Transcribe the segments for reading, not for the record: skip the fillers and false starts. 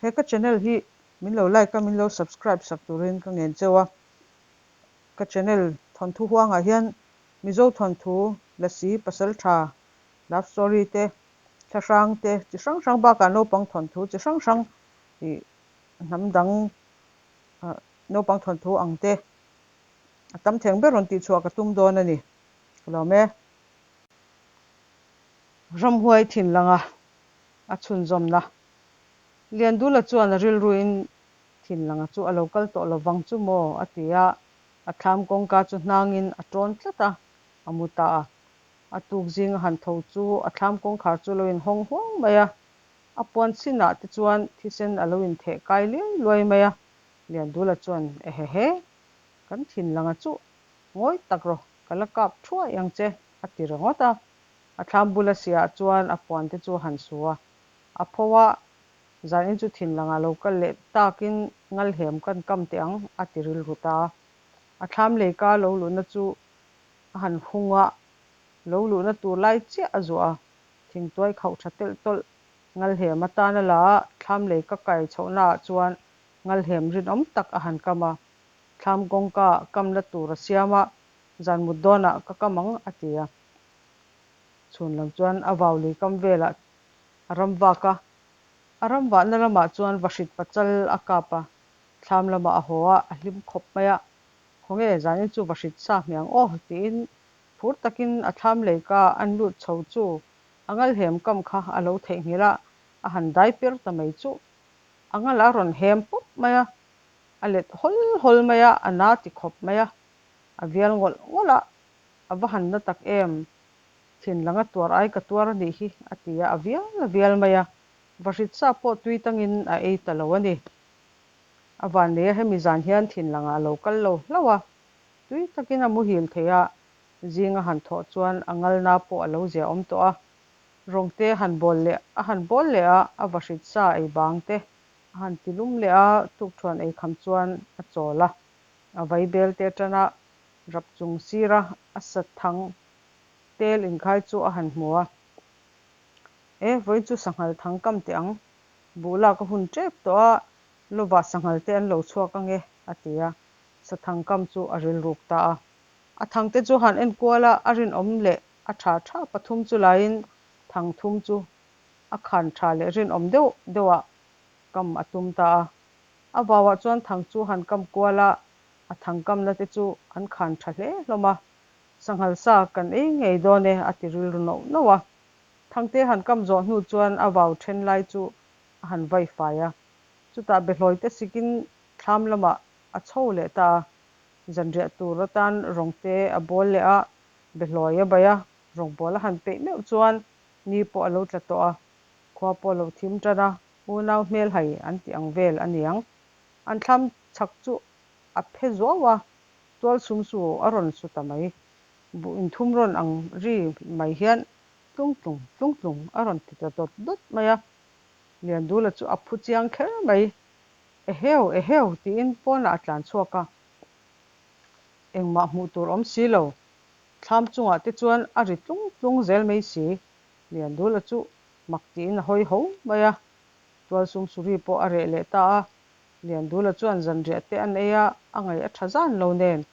He ka channel hi min lo like a, min lo subscribe sak turin ka ngen cheu a. Ka channel thawnthu huangah hian Mizo thawnthu, Lasi, Pasaltha, love story te, thlahrang te chi hrang hrang bakah naupang thawnthu chi hrang hrang ih hnam dang naupang thawnthu ang te a tam theng ber rawn tihchhuah ka tum dawn a ni. Ka lawm e. Ramhuai thinlanga a chhunzawmna. Liandula chuan a rilruin Thinlanga chu a lo kal tawh lo vang chu maw? a ti a, a thlam kawngka chu hnangin a tawn tlat a, a mu ta a. A tuk zing a han tho chu a thlam kawngkhar chu a lo inhawng huang mai a, a puan chinah te chuan thisen a lo intheh kai liai luai mai a. Liandula chuan, Ehehe, kan Thinlanga chu ngawi tak rawh, ka la kap thuai ang che, a ti ringawt a. A thlam bula siah chuan a puan te chu a han su a, a pho a, Zanin chu thinlangah lo kal leh takin ngalhem kan kam teh ang, a ti rilru ta a. A thlam leika lo luhna chu a han hung a, lo luhna tur lai chiah a zuah a, thingtuai khauh tha telh tawlh ngalhem atan a la a, thlam leika kai chhohnaah chuan ngalhem rinawm tak a han kam a, thlam kawngka kamna tur a siam a, zan mut dawnah ka kam ang, a ti a. Chhun lam chuan a vau lui kam velah a ram vak a, a ram vahna lamah chuan vahrit pachal a kap a, thlam lamah a haw a, a hlim khawp mai a, Khawnge zanin chu vahrit sa hmiang aw tiin phur takin a thlam leika an lut chho chu a ngalhem kam kha a lo theihnghilh a, a han dai per ta mai chuh. A ngal a rawn hem pawp mai a, a let hawl hawl mai a, a na ti khawp mai a, a vial ngawlh ngawlh a, a va han na tak em! Thinlanga tuar ai ka tuar a nih hi, a ti a, a vial a vial mai a. Vahrit sa pawh tui tangin a ei ta lo a ni. A vanneia hemi zan hian thinlangah a lo kal lo hlauh a, tui takin a muhil thei a, zing a han thawh chuan a ngalna pawh a lo zia awm tawh a. Rawngte han bawl leh a han bawl leh a, a vahrit sa ei bang te a han ti lum leh a, tukṭhuan ei kham chuan a chawl a. A vaibel te atana rap chung sira a sa thang Tel inkhai chu a han hmu a, E, vawiin chu sanghal thang kam teh ang, buh lak a hun tep tawh a, lovah sanghal te an lo chhuak ang e, a ti a, sathang kam chu a rilruk ta a. A thang te chu han enkual a, a rinawm leh a tha tha pathum chu laiin thang thum chu a khan tha leh rinawm deuh deuhah kam a tum ta a. A vauah chuan thang chu han kam kual a, a thang kamna te chu an khan tha hle hlawm a. Sanghal sa kan ei ngei dawn e, a ti rilru nauh nauh a. Thangte han kam zawh hnu chuan a vau then lai chu a han vai fai a. Chutah behlawi te sikin thlam lamah a chho leh ta a. Zanriah tur atan rawngte a bawl leh a, behlawi a bai a, rawngbawl a han peih meuh chuan ni pawh a lo tla tawh a. Khua pawh a lo thim tan a, unau hmelhai an tih ang vel a niang. An thlam chhak chu a phe zuau a, Tual sum su a rawn su ta mai. Buh inthum rawn ang ri mai hian tlung tlung, tlung tlung a rawn ti ta dawt dawt mai a. Liandula chu a phu chiang kher mai. Eheu, eheu tiin pawnah a tlan chhuak a. Engmah hmuh tur awm si lo. Thlam chungah te chuan a ri tlung tlung zel mai si. Liandula chu mak tiin a hawi ho mai a. Tual sum su ri pawh a reh leh ta a. Liandula chuan zanriah te an ei a, a ngaih a tha zan lo nen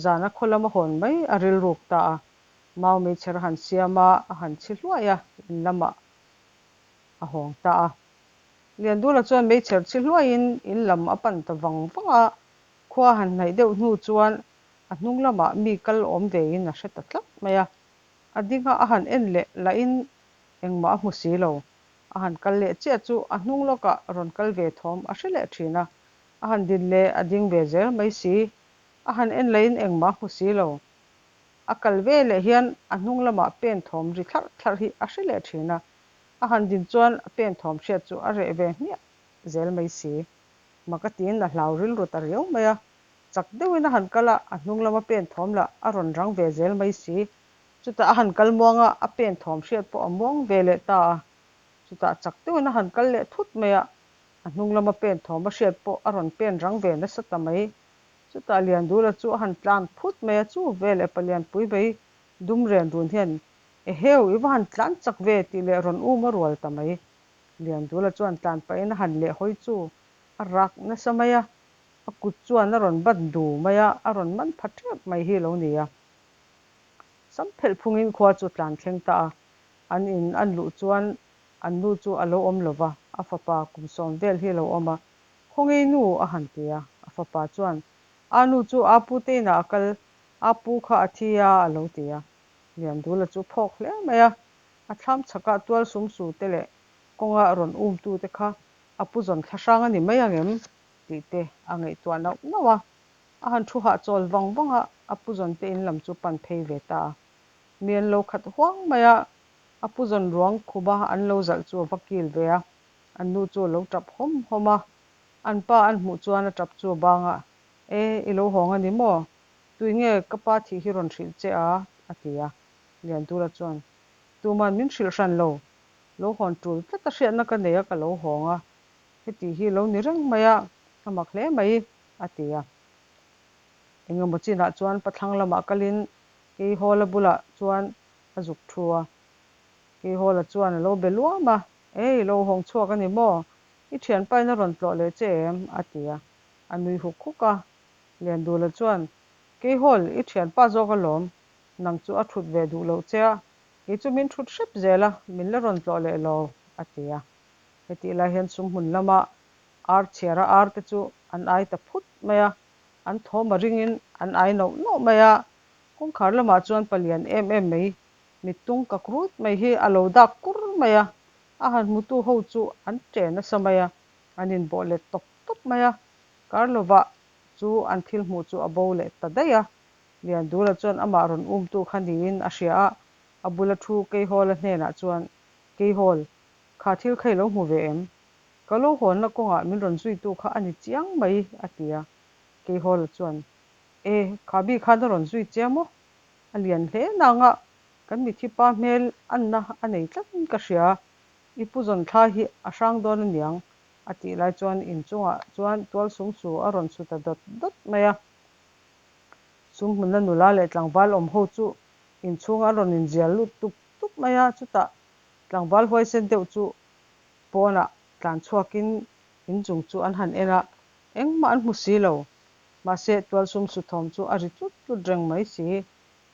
zana khaw lama hawn mai a rilruk ta a. Mau meichher a han siam a, a han chhi hluai a, in lamah a hawng ta a. Liandula chuan meichher chhi hluaiin in lam a pan ta vang vang a, khua han hnaih deuh hnu chuan a hnung lamah mi kal awm vein a hre ta tlat mai a. A dinga a han en leh lahin engmah a hmu si lo. A han kal leh chiah chu a hnung lawkah rawn kal ve thawm a hre leh thin a, a han din leh a ding ve zel mai si. A han en lahin engmah a hmu si lo. A kal ve leh hian a hnung lamah pen thawm ri thlarh thlarh hi a hre leh thin a, a han din chuan a pen thawm hriat chu a reh ve hmiah zel mai si. Mak a tiin a hlau rilru ta riau mai a, chak deuhin a han kal a, a hnung lama pen thawm lah a rawn rang ve zel mai si. Chutah a han kal muang a, a pen thawm hriat pawh a muang ve leh ta a. Chutah chak deuhin a han kal leh thut mai a, a hnung lama pen thawm a hriat pawh a rawn pen rang ve nasa ta mai. Chutah Liandula chu a han tlan phut mai a, chu veleh Palianpui mai dum ren run hian, Eheu, i va han tlan chak ve tih leh rawn um a rual ta mai. Liandula chuan tlan pahin a han lehhawi chu a rak nasa mai a, a kut chuan a rawn bat du mai a, a rawn man pha tep mai hi a lo ni a. Sam phelh phungin khua chu tlan thleng ta a, an in an luh chuan an nu chu a lo awm lo va, a fapa kum sawm vel hi a lo awm a, Khawngei nu a han ti a, a fapa chuan A nu chu a pu te inah a kal, a pu kha a thi a a lo ti a. Liandula chu phawk hle mai a, a thlam chhakah tual sum su te leh kawnga rawn um tu te kha a pu zawn thla hrang a ni mai ang em tih te a ngaihtuah nauh nauh a. A han thu hahchawl vang vang a, a pu zawn te in lam chu pan phei ve ta a. Mi an lo khat huang mai a, a pu zawn ruang khuma an lo zalh chu a va kil ve a, an nu chu a lo tap hawm hawm a. An pa an hmuh chuan a tap chu a bang a, E, i lo hawng a ni maw? Tui nge ka pa thih hi rawn hrilh che a? a ti a. Liandula chuan, Tuman min hrilh hran lo, lo hawn tul tlat a hriatna ka nei a ka lo hawng a, heti hi lo ni reng mai a, a mak hle mai, a ti a. Engemaw chinah chuan pathlang lamah kalin Keihawla bulah chuan a zuk thu a. Keihawla chuan a lo be luam a, Ei, lo hawng chhuak a ni maw? I thianpain a rawn tlawh leh che em? a ti a, a nui huk huk a. Liandula chuan, Keihawl, i thianpa zawk alawm, nang chu a thut ve duh loh che a, kei chu min thut hrep zel a, min la rawn tlawh leh lo, a ti a. Hetih lai hian sumhmun lama ar chhiara ar te chu an ai ta phut mai a, an thawm a ringin an ai nauh nauh mai a, kawngkhar lamah chuan palian em em mai mittung kak rut mai hi a lo dak kur mai a, a han hmutu ho chu an ṭe nasa mai a, an inbawh let tawp tawp mai a, Karlova chu an thil hmuh chu a bo leh ta daih a, Liandula chuan amah rawn umtu kha niin a hria a, a bula thu Keihawla hnenah chuan, Keihawl, kha thil kha i lo hmu ve em? Ka lo hawnna kawngah min rawn zuitu kha a ni chiang mai, a ti a. Keihawla chuan, E, kha bi khan a rawn zui che maw? A lian hle nang a, kan mithi pa hmel anna a nei tlatin ka hria, i pu zawn thla hi a hrang dawn aniang, a tih lai chuan inchungah chuan tual sum su a rawn su ta dawt dawt mai a. Sum hmuna nula leh tlangval awm ho chu inchhungah an rawn inzial lut tup tup mai a, chutah tlangval huaisen deuh chu pawnah tlan chhuakin inchung chu an han en a, engmah an hmu si lo. Mahse, tual sum su thawm chu a ri tlut tlut reng mai si.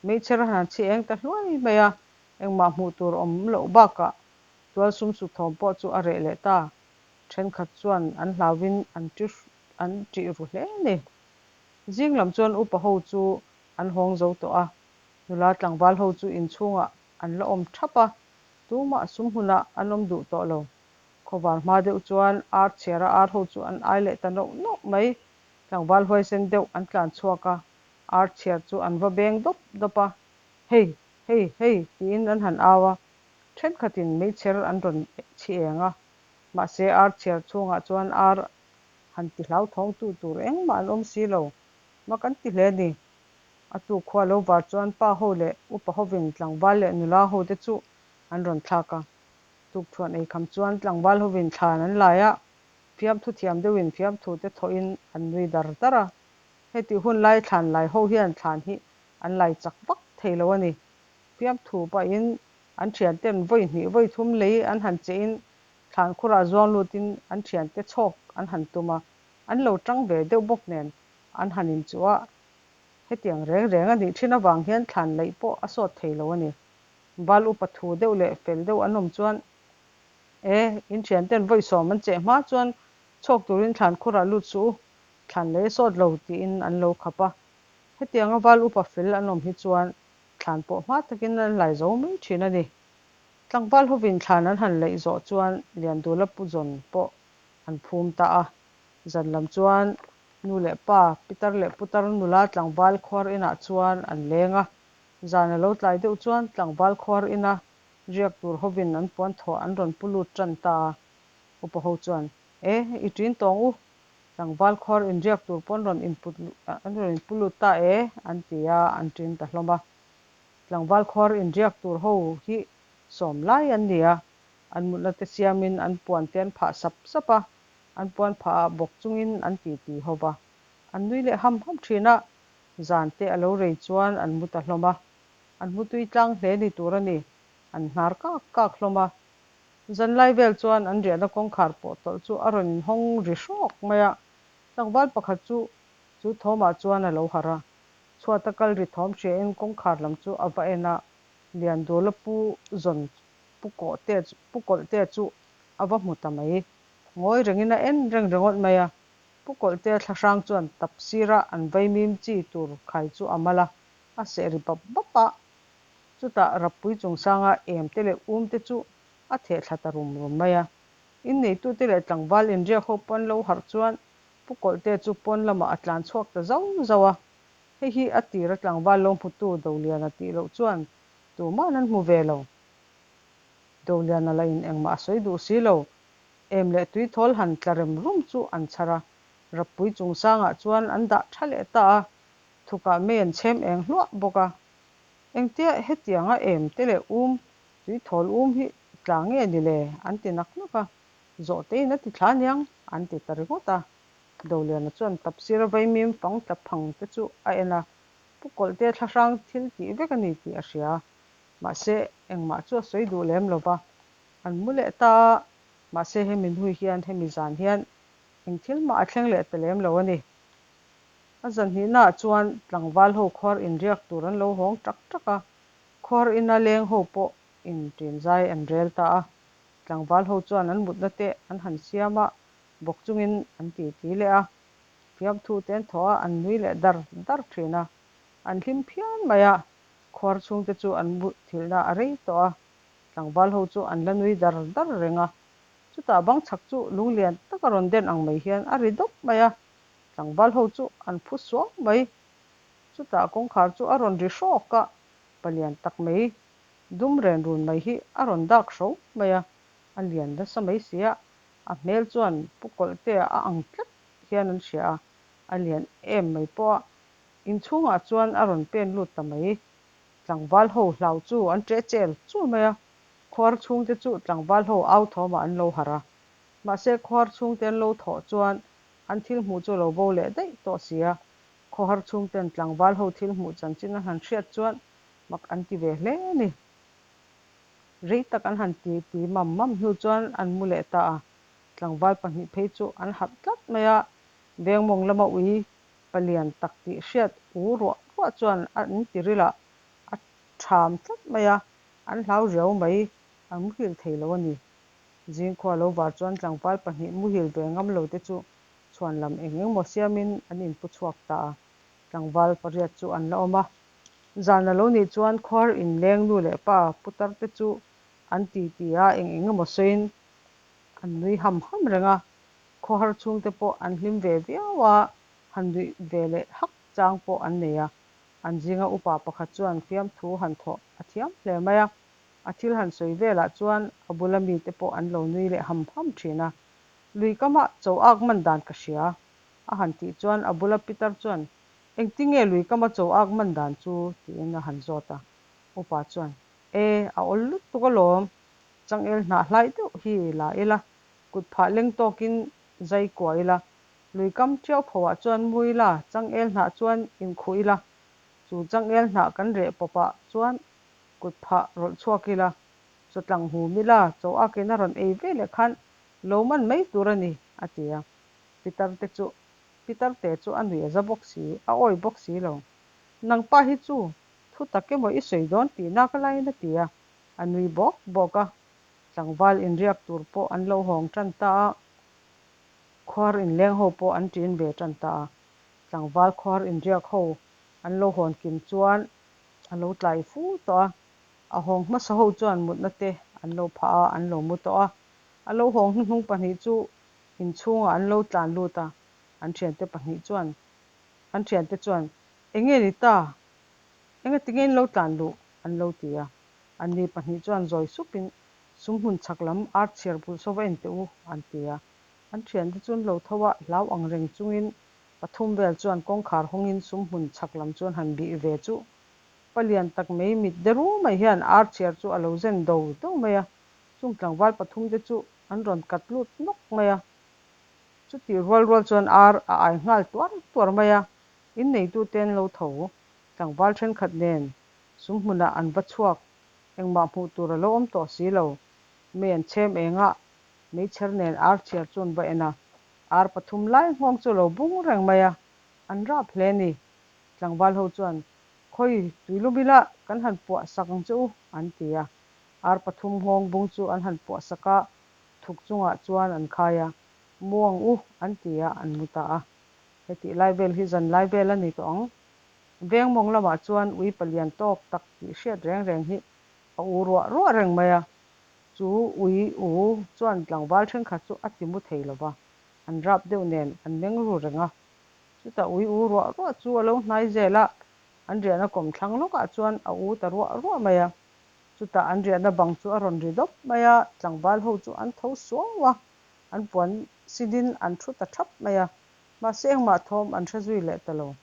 Meichher a han chhi eng ta hluai mai a, engmah hmuh tur awm loh bakah tual sum su thawm pawh chu a reh leh ta. Thenkhat chuan an hlauin an an ṭih ru hle a ni. Zing lam chuan upa ho chu an hawng zo tawh a, nula tlangval ho chu inchhungah an la awm thap a, tumah sum hunah an awm duh tawh lo. Khawvar hma deuh chuan ar chhiara ar ho chu an ai leh ta nauh nauh mai. Tlangval huaisen deuh an tlan chhuak a, ar chhiar chu an va beng dawp dawp a, Hei! Hei! Hei! tiin an han au a, thenkhatin meichher an rawn chhi eng a, mahse ar chhiar chhungah chuan ar han ti hlauthawngtu tur engmah an awm si lo, mak an ti hle a ni. A tuk khua lo var chuan pa ho leh upa hovin tlangval leh nula ho te chu an rawn thlak a, tukṭhuan eikham chuan tlangval hovin thlan an lai a, Fiamthu thiam deuhin fiamthu te thawhin an nui dar dar a. Heti hun lai thlan lai ho hian thlan hi an lai chak vak thei lo a ni. Fiamthu pahin an thianten vawi hnih vawi thum lei an han chehin thlan khurah zuang lutin an thiante chhawk an han tum a, an lo tang ve deuh bawk nen an han inchuh a. Hetiang reng reng a nih thin avang hian thlan laih pawh a sawt thei lo a ni. Val upa thu deuh leh fel deuh an awm chuan E, in thianten vawi sawm an cheh hma chuan chhawk turin thlan khurah lut suh u, thlan lei a sawt lo tiin an lo khap a. Hetianga val upa fel an awm hi chuan thlan pawh hma takin an lai zo mai thin a ni. Tlangval hovin thlan an han laih zawh chuan Liandula pu zawn pawh an phum ta a. Zan lam chuan nu leh pa, pitar leh putar nula tlangval khuar inah chuan an leng a. Zan a lo tlai deuh chuan tlangval khuar ina Riak tur hovin an puan thawh an rawn pu lut tan ta a. Upa ho chuan, E, i ṭin tawng u, tlangval khuar inriak tur pawn rawn input an rawn inpu lut ta e, an ti a, an ṭin ta hlawm a. Tlangval khuar inriak tur ho hi sawm lai an ni a, an mutna te siamin an puan te an phah sap sap a, an puan phah ah bawk chungin an titi ho va. An nui leh ham ham ṭhin a, zan te a lo rei chuan an mu ta hlawm a. An hmutui tlang hle ni tur a ni. An hnar kak kak hlawm a. Zanlai vel chuan an riahna kawngkhar pawh tawlh chu a rawn inhawng ri hrawk mai a, tlangval pakhat chu chu thawmah chuan a lo harh a. Chhuata kal ri thawm hriain kawngkhar lam chu a va en a, Liandula pu zawn pu kawhte pu kawlhte chu a va hmu ta mai. Ngawi rengin a en reng ringawt mai a, Pu Kawlhtea thlahrang chuan tap sira an vaimim chi tur khai chu a mal a, a seh ri bap bap a. Chutah Rappui chungsanga em te leh um te chu a theh thla ta rum rum mai a. Inneitute leh tlangval inriak ho pawn lo harh chuan Pu Kawlhtea chu pawn lamah a tlan chhuak ta zauh zauh a. Hei hi a tira tlangval lo hmutu Doliana tih loh chuan tuma'n an hmu ve lo. Doliana lah in engmah a sawi duh si lo. Em leh tuithawl han tla rem rum chu an chhar a, Rappui chungsangah chuan an dah tha leh ta a, thukah mei an chhem eng hluah bawk a. Engtia hetianga em te leh um, tuithawl um hi tla nge ni le? an ti nak nak a, Zawhtein a ti thla aniang an ti ta ringawt a. Doliana chuan tapsira vaimim fang tla phang te chu a en a, Pu Kawlhte thlahrang thil tih vek a ni tih a hria. Mahse, engmah chu a sawi duh lem lo va, an mu leh ta a, mahse hemi hnu hian hemi zan hian eng thil mah a thleng leh ta lem lo a ni. A zan hnihnaah chuan tlangval ho khuar inriak tur an lo hawng tak tak a, khuar ina leng ho pawh in ṭin zai an rel ta a, tlangval ho chuan an mutna te an han siam a, bawk chungin an titi leh a, fiamthu te an thawh a, an nui leh dar dar ṭhin a, an hlim phian mai a, khuar chhungte chu an muthilhna a rei tawh a, tlangval ho chu an la nui dar dar reng a, chutah bang chhak chu lunglian taka rawn den ang mai hian a ri dawp mai a, tlangval ho chu an phu suau mai. Chutah kawngkhar chu a rawn ri hrawk a, palian tak mai dum ren run mai hi a rawn dak hro mai a, a lian nasa mai si a, a hmel chuan Pu Kawlhtea a ang tlat hian an hria a, a lian em mai pawh a, inchhungah chuan a rawn pen lut ta mai. Tlangval ho hlau chu an ṭe chel chul mai a, khuar chhungte chu tlangval ho au thawmah an lo harh a. Mahse khuar chhungte an lo thawh chuan an thil hmuh chu a lo bo leh daih tawh si a, khawhar chhungten tlangval ho thil hmuh chanchin an han hriat chuan mak an ti ve hle a ni. Rei tak an han ti ti mam mam hnu chuan an mu leh ta a, tlangval pahnih phei chu an harh tlat mai a, vengmawng lama ui palian tak tih hriat u ruah ruah chuan an tiril ah a ṭham tlat mai a, an hlau riau mai, an muhil thei lo a ni. Zingkhua lo var chuan tlangval pahnih muhil ve ngam lo te chu chhuan lam eng eng maw siamin an inpu chhuak ta a, tlangval pariat chu an la awm a. Zan a lo nih chuan khuar inleng nu leh pa putar te chu an ti ti a, eng eng emaw sawiin an nui ham ham reng a, khawhar chhungte pawh an hlim ve viau a, han nuih ve leh hak chang pawh an nei a. An zinga upa pakhat chuan fiamthu han thawh a thiam hle mai a, a thil han sawi velah chuan a bula mite pawh an lo nui leh ham ham thin a. Lui kamah cho ak man dan ka hria, a han tih chuan a bula pitar chuan, Engtinge lui kama cho ak man dan chu? tiin a han zawt a. Upa chuan, E, a awl lutuk alawm, changel hnah hlai deuh hi la ila, kut phah leng tawkin zai kuah ila, lui kam tiau phoah chuan mu ila, changel hnah chuan inkhuh ila, chu changel hnah kan reh pawpah chuan kut phah rawlh chhuak ila, chawtlang hum ila, chaw akin a rawn ei ve leh khan lo man mai tur a ni, a ti a. Pitar te chu Pitar te chu a nuih a za bawk si, a awi bawk si lo. Nang pa hi chu thu tak emaw i sawi dawn tih nak laiin a ti a, a nui bawk bawk a. Tlangval inriak tur pawh an lo hawng tan ta a, khuar inleng ho pawh an ṭin ve tan ta a. Tlangval khuar inriak ho an lo hawn kim chuan a lo tlai fu tawh a, a hawng hmasa ho chuan mutna te an lo phah a, an lo mu tawh a. A lo hawng hnuhnung pahnih chu inchhungah an lo tlan lut a, an thiante pahnih chuan an thiante chuan, Enge ni ta? Enga tinge in lo tlan luh? an lo ti a. Anni pahnih chuan zawi supin sum hmun chhak lam ar chhiar bul saw va en teh u, an ti a. An thiante chu an lo tho a, hlau ang reng chungin pathum vel chuan kawngkhar hawngin sum hmun chhak lam chu an han bih ve chu. Palian tak mai mit de ru mai hian ar chhiar chu a lo zen do do mai a, chung tlangval pathum te chu an rawn kat lut nawk mai a. Chutih rual rual chuan ar a ai nghal tuar tuar mai a, inneitute an lo tho. Tlangval thenkhat nen sum hmunah an va chhuak, engmah hmuh tur a lo awm tawh si lo. Mei an chhem eng a, meichher nen ar chhiar chu an va en a. Ar pathum lai nghawng chu a lo bung reng mai a, an rap hle a ni. Tlangval ho chuan, Khawi, tuilum ila kan han puah sak ang che u, an ti a. Ar pathum nghawng bung chu an han puah sak a, thuk chungah chuan an khai a, Mu ang u, an ti a, an mu ta a. Hetih lai vel hi zan lai vel a ni tawh ang. Veng mawng lamah chuan ui palian tawk tak tih hriat reng reng hi a u ruah ruah reng mai a. Chu ui u chuan tlangval thenkhat chu a ti mu thei lo va, an rap deuh nen an meng ru reng a. Chutah ui u ruah ruah chu a lo hnai zel a, an riahna kawmthlang lawkah chuan a u ta ruah ruah mai a. Chutah an riahna bang chu a rawn ri dawp mai a, tlangval ho chu an tho suau a, an puan sinin an thu ta thap mai a. Mahse engmah thawm an hre zui leh ta lo.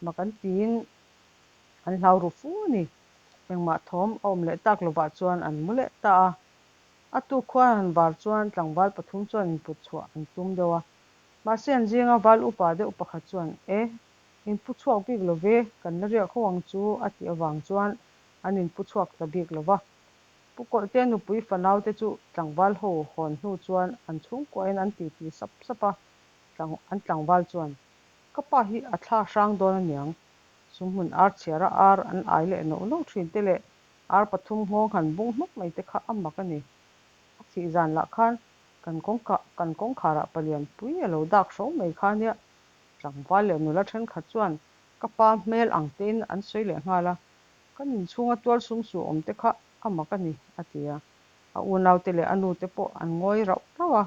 Mak an tiin an hlau ru fu a ni. Engmah thawm a awm leh tak lovah chuan an mu leh ta a. A tuk khuan han var chuan tlangval pathum chuan input chhuah an tum deuh a. Mahse an zinga val upa deuh pakhat chuan, E, inpu chhuak bik lo ve, kan la riak ho ang chu a tih avang chuan an inpu chhuak ta bik lo va. Pu Kawlhtea nupui fanaute chu tlangval ho hawn hnu chuan an chhungkuahin an titi sap sap a, an tlangval chuan, Ka pa hi a thla hrang dawn aniang, sumhmun ar chhiara ar an ai leh noh noh thin te leh ar pathum nghawng han bung hnawk mai te kha a mak a ni. A thih zan lah khan kan kawngka kan kawngkharah palian pui a lo dak hro mai kha nia. Tlangval leh nula thenkhat chuan ka pa hmel ang tein an sawi leh nghal a, kan inchhunga tual sum su awm te kha a mak a ni, a ti a. A unaute leh a nute pawh an ngawi rauh rauh a,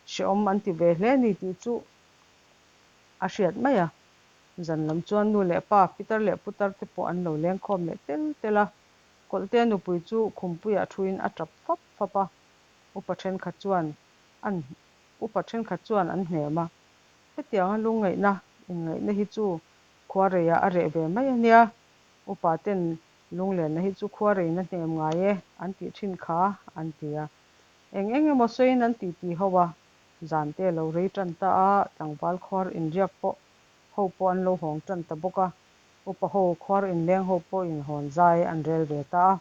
hrehawm an ti ve hle a ni tih chu a hriat mai a. Zan lam chuan nu leh pa, pitar leh putar te pawh an lo leng khawm leh tel tel a. Kawlhtea nupui chu khumpuiah thuin a tap fap fap a, upa thenkhat chuan an upa thenkhat chuan an hnem a. Hetianga lungngaihna inngaihna hi chu khuareiah a reh ve mai a nia, upa ten lunglenna hi chu khuareina hnem ngai e an tih thin kha an ti a. Eng eng emaw sawiin an titi ho a, zan te a lo rei tan ta a, tlangval khuar inriak pawh ho pawh an lo hawng tan ta bawk a, upa ho khuar inleng ho pawhin hawn zai an rel ve ta a.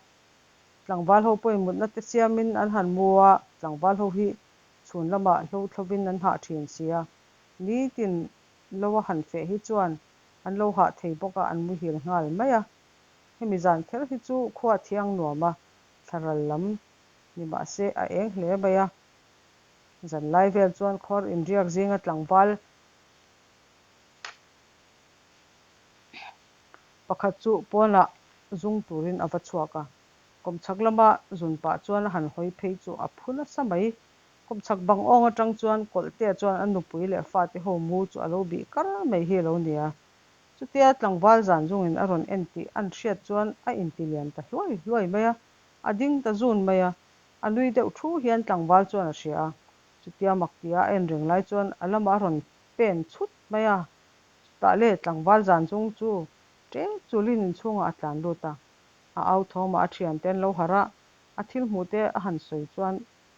Tlangval ho pawhin mutna te siamin an han mu a, tlangval ho hi chhun lamah hlo thlovin an hah thin si a, nitin lo a han feh hi chuan an lo hah thei bawk a, an muhil nghal mai a. Hemi zan kher hi chu khua thiang nuam a, thlaral lam ni mahse a eng hle mai a. Zanlai vel chuan khawr inriak zinga tlangval pakhat chu pawnah zung turin a va chhuak a. Kawmchhak lama zun pah chuan a han hawi phei chu a phu nasa mai. Kawmchhak bang awng atang chuan Kawlhtea chuan a nupui leh fate ho mu chu a lo bih kar mai hi a lo ni a. Chutia tlangval zan zungin a rawn en tih an hriat chuan a intilian ta hluai hluai mai a, a ding ta zun mai a. A nui deuh thu hian tlangval chuan a hria a, chutia mak tia a en reng lai chuan a lamah a rawn pen chhut mai a, chutah le tlangval zan chung chu ṭek chulin inchhungah a tlan lut a, a au thawmah a thiante an lo harh a, a thil hmuh te a han sawi chuan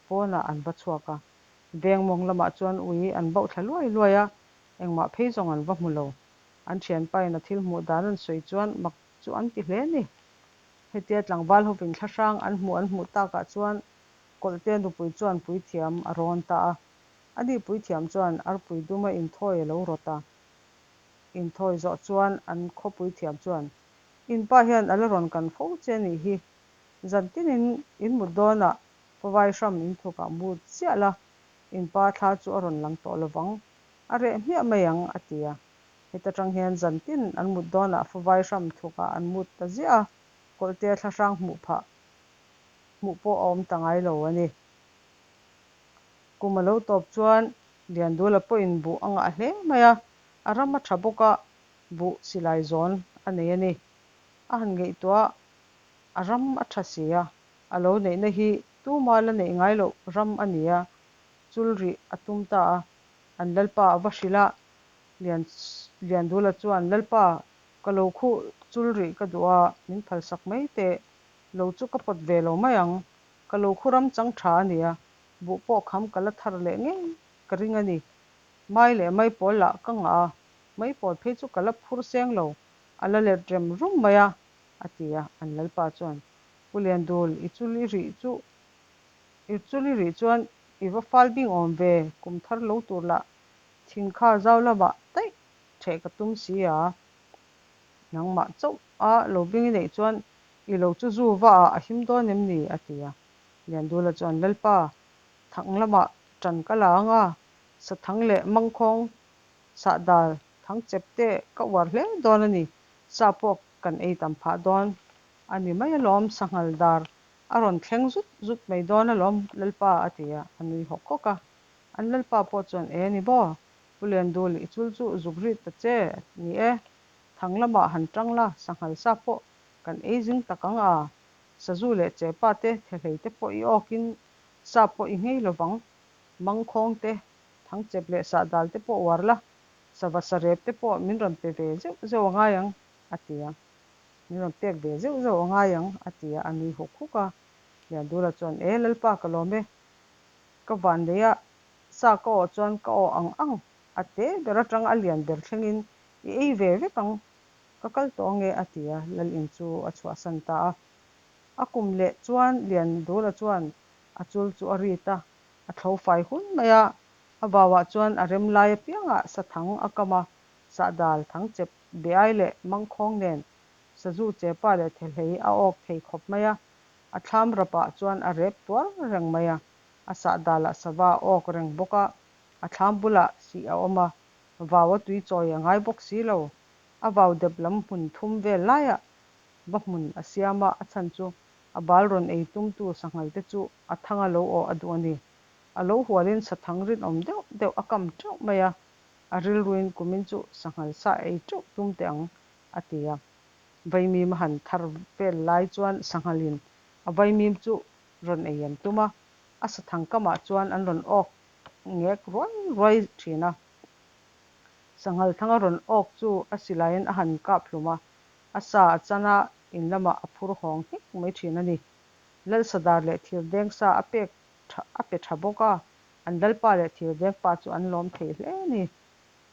pawnah an va chhuak a, veng mawng lamah chuan ui an bauh thla luai luai a, engmah phei zawng an va hmu lo. An thianpain a thil hmuh dan an sawi chuan mak chu an ti hle a ni. Hetia tlangval hovin thlahrang an hmuh an hmuh takah chuan Kawlhtea nupui chuan puithiam a rawn ta a. Ani puithiam chuan arpui duma inthawi a lo rawt a. Inthawi zawh chuan an khaw puithiam chuan, In pa hian a la rawn kan fo che a nih hi. Zan tinin in mut dawnah favai hram in thukah mut chiah la, in pa thla chu a rawn lang tawh lovang. A reh hmiah mai ang, a ti a. Heta tang hian zan tin an mut dawnah favai hram thukah an mut ta ziah a, Kawlhtea thlahrang hmuh phah hmuh pawh a awm ta ngai lo a ni. Kum a lo tawp chuan Liandula pawhin buh a ngah hle mai a, a ram a tha bawk a, buh silai zawn a nei a ni. A han ngaihtuah a, a ram a tha si a, a lo neihna hi tuma la neih ngai loh ram a ni a, chul rih a tum ta a, an lalpa a va hrilh a, Lian Liandula chuan, Lalpa, ka lo khuh chul rih ka duh a, min phalsak mai teh. Lo chu ka pawt ve lo mai ang. Ka lo khu ram chang tha a nia, buh pawh kham ka la thar leh ngei ka ring a ni. Mai leh mai pawl lah ka ngah a, mai pawl phei chu ka la phur seng lo, a la let rem rum mai a, a ti a. An Lalpa chuan, Pu Liandul, i chul i rih chu. I chul i rih chuan i va fal bing awm ve, kum thar lo tur lah thingkhar zau lamah daih ṭheh ka tum si a. Nangmah chauh a lo bing i neih chuan i lo chu zu va ah a him dawn em ni? a ti a. Liandula chuan, Lalpa, thang lamah ṭan ka la ang a, sathang leh mangkhawng sahdal thang chep te ka uar hle dawn a ni, sa pawh kan ei tam phah dawn a ni mai alawm, sanghal dar a rawn thleng zut zut mai dawn alawm Lalpa a ti a, a nui hawk hawk a. An Lalpa pawh chuan, E ni maw, Pu Liandul, i chul chu zuk rit ta che ni e, thang lamah han tang la, sanghal sa pawh kan ei zing tak ang a, sazu leh chepa te, thehlei te pawh i awkin sa pawh i nghei lovang, mangkhawng te, thangchep leh sahdal te pawh uar la, sava sarep te pawh min rawn pe ve zeuh zeuh a ngai ang, a ti a. Min rawn pek ve zeuh zeuh a ngai ang, a ti a, a nui huk huk a. Liandula chuan, E Lalpa ka lawm e, ka van lei a, sa ka awh chuan ka awh ang ang, a te ber atang a lian ber thlengin i ei ve vek ang, ka kal tawh ange, a ti a, Lal in chu a chhuahsan ta a. A kum leh chuan Liandula chuan a chul chu a rit a, a thlo fai hun mai a, a vauah chuan a rem lai apiangah sathang a kam a, sahdal thangchep beai leh mangkhawng nen sazu chepa leh thehlei a awk thei khawp mai a, a thlam rapah chuan a rep tuar reng mai a, a sahdalah sava a awk reng bawk a, a thlam bulah sih a awm a, vau a tui chawi a ngai bawk si lo, a vau dep lam hmun thum vel laiah va hmun a siam a, a chhan chu a bal rawn ei tumtu sanghal te chu a thanga lo awh a duh a ni. A lo hualin sathang rinawm deuh deuh a kam teuh mai a, a rilruin kumin chu sanghal sa ei teuh tum teh ang a ti a. Vaimim a han thar vel lai chuan sanghalin a vaimim chu rawn ei an tum a, a sathang kamah chuan an rawn awk ngek ruai ruai thin a. Sanghal thanga rawn awk chu a silaiin a han kap hlum a, a sa a chan a, in lamah a phur hawng nghek mai thin a ni. Lalsadar leh thirdeng sa a pek tha a pe tha bawk a, an lalpa leh thirdeng pa chu an lawm thei hle a ni.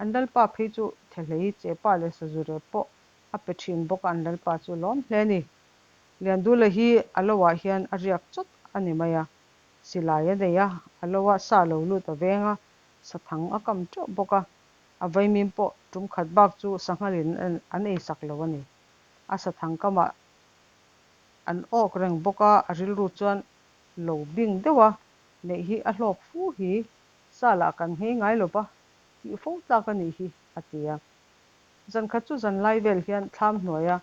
An lalpa phei chu thehlei chepa leh sazu rep pawh a pe thin bawk a, an lalpa chu lawm hle a ni. Liandula hi a loah hian a riak chawt a ni mai a, silai a nei a, a loah sa lo lut a veng a, sathang a kam teuh bawk a, a vaimim pawh tum khat bak chu sanghalin an ei sak lo a ni. A sathang kamah an awk reng bawk a, a rilru chuan lo bing deuh a, neih hi a hlawk fu hi, sa lah kan nghei ngai lo va, tih fo tlak a nih hi, a ti a. Zan khat chu zan lai vel hian thlam hnuaia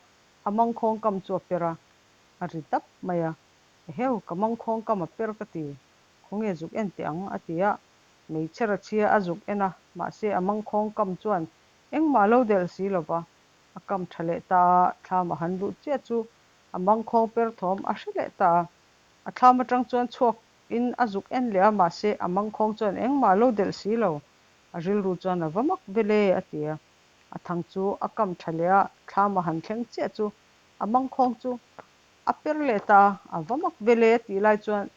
a mangkhawng kam chu a per a, a ri dap mai a, Eheu, ka mangkhawng kam a per ka ti, khawnge zuk en teh ang, a ti a, Hmeichhe rachhia a zuk en a, mahse a mangkhawng kam chuan engmah a lo delh si lo va, a kam tha leh ta a, thlam a han luh chiah chu a mangkhawng per thawm a hre leh ta a. A thlam atang chuan chhuak in a zuk en leh a, mahse a mangkhawng chuan engmah a lo delh si lo, a rilru chuan a va mak vel e a ti a. A thang chu a kam tha leh a, thlam a han thleng chiah chu a mangkhawng chu a per leh ta a, a va mak vel e a tih lai chuan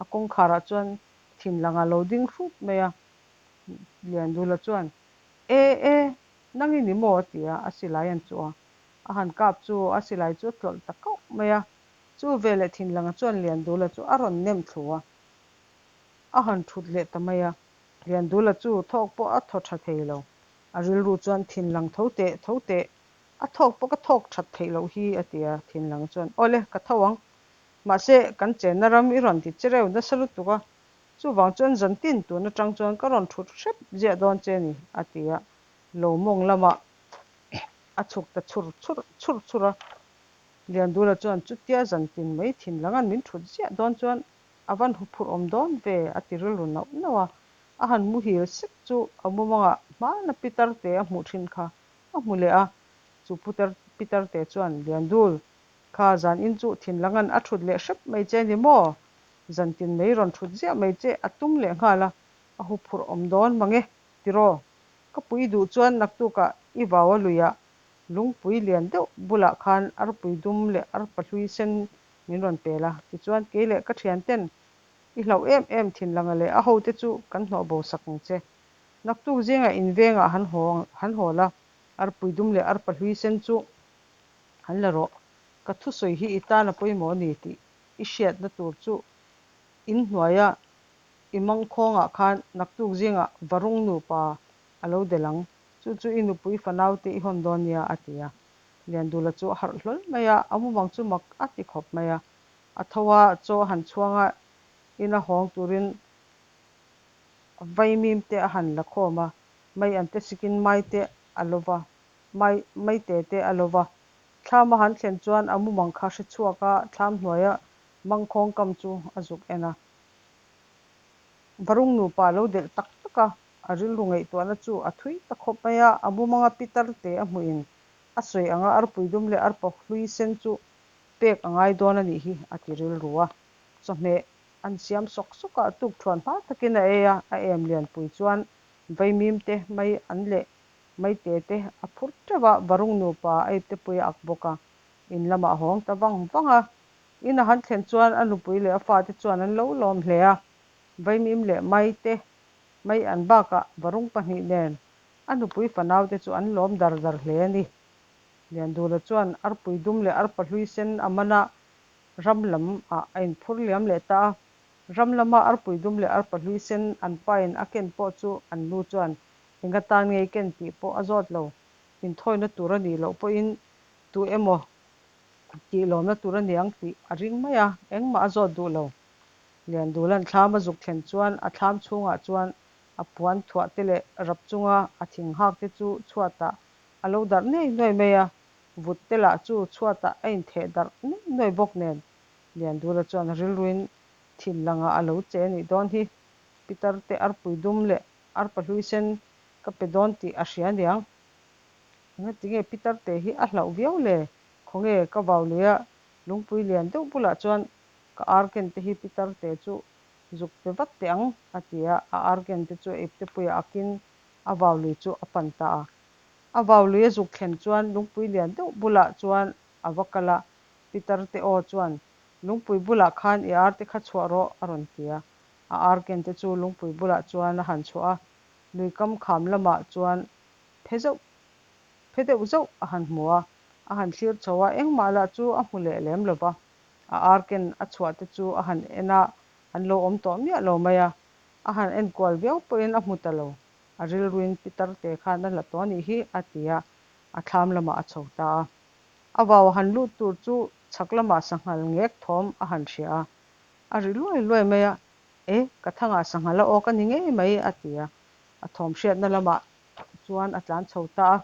a kawngkharah chuan Thinlang a lo ding hrup mai a, Liandula chuan, E e, nang i ni maw? a ti a, a silai an chuh a. A han kap chu a silai chu a tlawlh ta kauh mai a. Chu veleh Thinlanga chuan Liandula chu a rawn nem thlu a, a han thut leh ta mai a. Liandula chu thawk pawh a thaw tha thei lo. A rilru chuan, Thinlang tho teh, tho teh, a thawk pawh ka thawk that theih loh hi, a ti a. Thinlanga chuan, Awle, ka tho ang, Mahse, kan chenna ram i rawn ti che reuh nasa lutuk a, chuvang chuan zantin tun atang chuan ka rawn thut hrep ziah dawn che ni, a ti a, lo mawng lamah a chhuk ta chhur chhur chhur chhur a. Liandula chuan chutia zantin mai thin langan min thut ziah dawn chuan a van huphurh awm dawn ve, a ti rilru nauh nauh a. A han muhil sek chu a mumangah hmana Pitarte a hmuh thin kha a hmu leh a, chu putar Pitarte chuan Liandul Kha zan in chu thinlangan a thut leh hrep mai che ni maw? Zan tin mai rawn thut ziah mai che a tum leh nghal a, a huphurh awm dawn mang e, tiraw? Ka pui duh chuan naktukah i vau a luiah lungpui lian deuh bulah khan arpui dum leh arpa hlui sen min rawn pel a, tichuan kei leh ka thian ten i hlauh em em thinlanga leh a hote chu kan hnawh bo sak ang che. Naktuk zingah in vengah han haw han haw la, arpui dum leh arpa hlui sen chu Han la rawh, ka thusawi hi i tan a pawimawh a ni tih i hriatna tur chu In hnuaia i mangkhawngah khan naktuk zingah varung nupa a lo delh ang. Chu chu i nupui fanaute i hawn dawn nia, a ti a. Liandula chu a harh hlawl mai a, a mumang chu mak a ti khawp mai a. A tho a, chaw a han chhuang a, ina hawng turin vaimim te a han la khawm a, mai an te sikin mai te a lo va, mai maite te a lo va. Thlam a han thlen chuan a mumang kha hre chhuak a, thlam hnuaia mangkhawng kam chu a zuk en a. Varung nupa a lo delh tak tak a, a rilru ngaihtuahna chu a thui ta khawp mai a, a mumanga pitar te a hmuhin a sawi anga arpui dum leh arpa hlui sen chu pek a ngai dawn a nih hi a ti rilru a. Chawhmeh an siam sawk sawk a, tukṭhuan hma takin a ei a, a em lianpui chuan vaimim te mai an leh maite te a phur teuh a, varung nupa a ipte pui a ak bawk a, in lamah a hawng ta vang vang a. In a han thlen chuan a nupui leh a fate chuan an lo lawm hle a, vaimim leh maite mai an bakah varung pahnih nen a nupui fanaute chu an lawm dar dar hle a ni. Liandula chuan arpui dum leh arpa hlui sen a man a, ram lam ah a inphur liam leh ta a. Ram lama arpui dum leh arpa hlui sen an pain a ken pawh chu an nu chuan enga tan ngei ken tih pawh a zawt lo. Inthawina tur a nih loh pawhin tu emaw tih lawmna tur a niang tih a ring mai a, engmah a zawt duh lo. Liandula'n thlam a zuk thlen chuan a thlam chhungah chuan a puan thuah te leh rap chunga a thing hak te chu chhuatah a lo darh nuai nuai mai a, vut te lah chu chhuatah a intheh darh nuai nuai bawk nen Liandula chuan rilruin thin langah a lo che a nih dawn hi. Pitar te arpui dum leh arpa hlui sen ka pe dawn tih a hria aniang. Engatinge pitar te hi a hlauh viau le? Khawnge ka vau lui a, lungpui lian deuh bulah chuan ka ar ken te hi pitar te chu zuk pe vat teh ang, a ti a, a ar ken te chu a ipte puiah akin a vau lui chu a pan ta a. A vau lui a zuk thlen chuan lungpui lian deuh bulah chuan a va kal a, pitar te aw chuan, Lungpui bulah khan i ar te kha chhuah rawh, a rawn ti a. A ar ken te chu lungpui bulah chuan a han chhuah a, lui kam kham lamah chuan phe zauh phe deuh zauh a han hmu a, a han thlir chho a, engmah lah chu a hmu leh lem lo va. A ar ken a chhuah te chu a han en a, an lo awm tawh miah lo mai a. A han en kual viau pawhin a hmu ta lo. A rilruin pitar te khan a hla tawh a nih hi a ti a, a thlam lamah a chho ta a. A vau han lut tur chu chhak lamah sanghal ngek thawm a han hria a, a ri luai luai mai a, E, ka thangah sanghal a awk a ni ngei mai a ti a, a thawm hriatna lamah chuan a tlan chho ta a.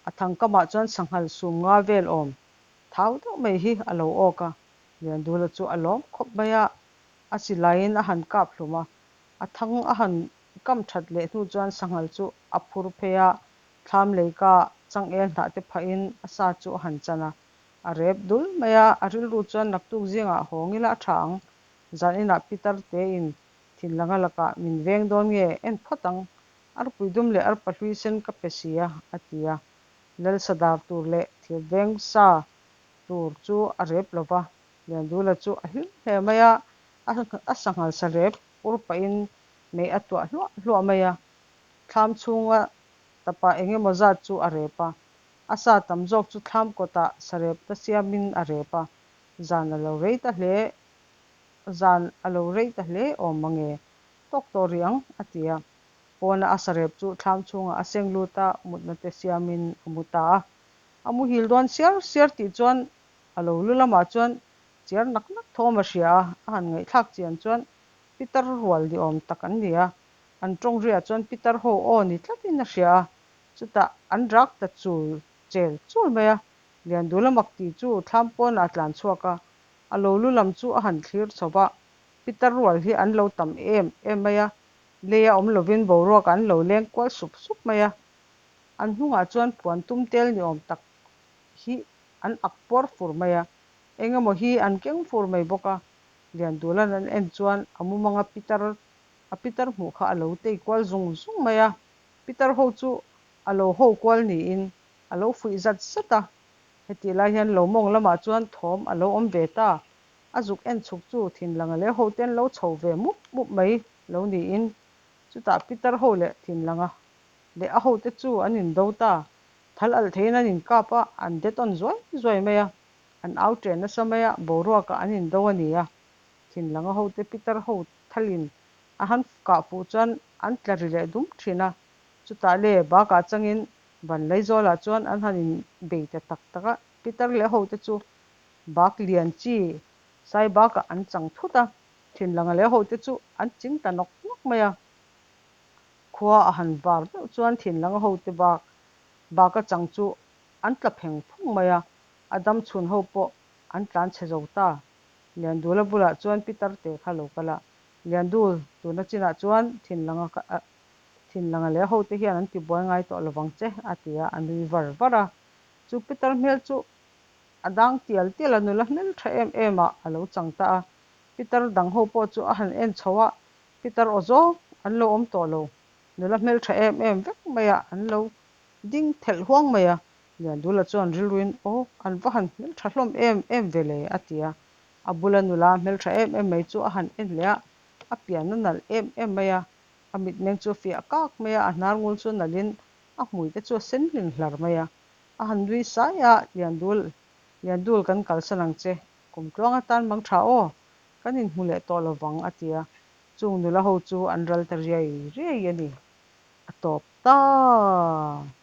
A thangkamah chuan sanghal sum nga vel awm thau deuh mai hi a lo awk a, Liandula chu a lawm khawp mai a, a silaiin a han kap hlum a, a thang a han kam that leh hnu chuan sanghal chu a phur phei a, thlam leika changel hnah te phahin a sa chu a han chan a, a rep dul mai a, a rilru chuan naktuk zingah hawng ila a tha ang, zan inah pitar tein thinlanga lakah min veng dawn nge en phawt ang, arpui dum leh arpa hlui sen ka pe si a, a ti a. Lalsa dar tur leh thirveng sa tur chu a rep lo va, Liandula chu a hlim hle mai a, a sanghal sa rep ur pahin mei a tuah hluah hluah mai a, thlam chhunga tapa eng emaw zat chu a rep a, a sa tam zawk chu thlam kawtah sa repna siamin a rep a, zan a lo rei ta hle, zan a lo rei ta hle awm mange, tawk tawh rih ang, a ti a. Pawna a sarep chu thlam chhungah a seng lut a, mutna te siamin a mu ta a. A muhil dawn siar siar tih chuan a lo lu lamah chuan chiar nak nak thawm a hria a, a han ngaihthlak chian chuan pitar rual ni awm tak an ni a. An tawng riah chuan pitar ho aw ni tlatin a hria a, chutah an rak ta chul chel chul mai a. Liandula mak tih chu thlam pawnah a tlan chhuak a, a lo lu lam chu a han thlir chho va, pitar rual hi an lo tam em em mai a, Leia awm lovin boruak an lo leng kual sup sup mai a, an hnungah chuan puan tum tel ni awm tak hi an ak puar fur mai a, eng emaw hi an keng fur mai bawk a. Liandula'n an en chuan a mumanga pitar a pitar hmuh kha a lo tei kual zung zung mai a, pitar ho chu a lo ho kual niin a lo fuih zat zat a. Hetih lai hian lo mawng lamah chuan thawm a lo awm ve ta, a zuk en chhuk chu thinlanga leh hote an lo chho ve mup mup mai lo niin chutah pitar ho leh thinlanga leh a hote chu an indo ta. Thal alh theiin an inkap a, an det awn zuai zuai mai a, an au ṭen nasa mai a, boruakah an indo a ni a. Thinlanga hote pitar ho thalin a han kah fuh chuan an tla ri leh dum thin a. Chutah le bakah changin Vanlaizawlah chuan an han inbei ta tak tak a, pitar leh hote chu bak lian chi sai bakah an chang thut a, Thinlanga leh hote chu an ching ta nawk nawk mai a. Khua a han var meuh chuan Thinlanga hote bak baka chang chu an tla pheng phung mai a, a dam chhun ho pawh an tlan chhe zo ta. Liandula bulah chuan Pitar te kha lo kal a, Liandul, tuna chinah chuan Thinlanga Thinlanga leh hote hian an tibuai ngai tawh lovang che, a ti a, a nui var var a. Chu Pitar hmel chu a dang tial tial a, nula hmel tha em em ah a lo chang ta a. Pitar dang ho pawh chu a han en chho a, Pitar aw zawng an lo awm tawh lo, nula hmel tha em em vek mai ah an lo ding thelh huang mai a. Liandula chuan rilruin, Aw, an va han hmeltha hlawm em em ve le, a ti a. A bula nula hmeltha em em mai chu a han en leh a, a pian a nalh em em mai a. A mitmeng chu a fiah kak mai a, a hnar ngul chu nalhin a hmui te chu a sen ling hlar mai a. A han nui sai a, Liandul, Liandul kan kalsan ang che, kum tluang atan mang tha aw, kan inhmu leh tawh lo vang, a ti a. Chung nula ho chu an ral ta riai riai a ni. A tawp ta!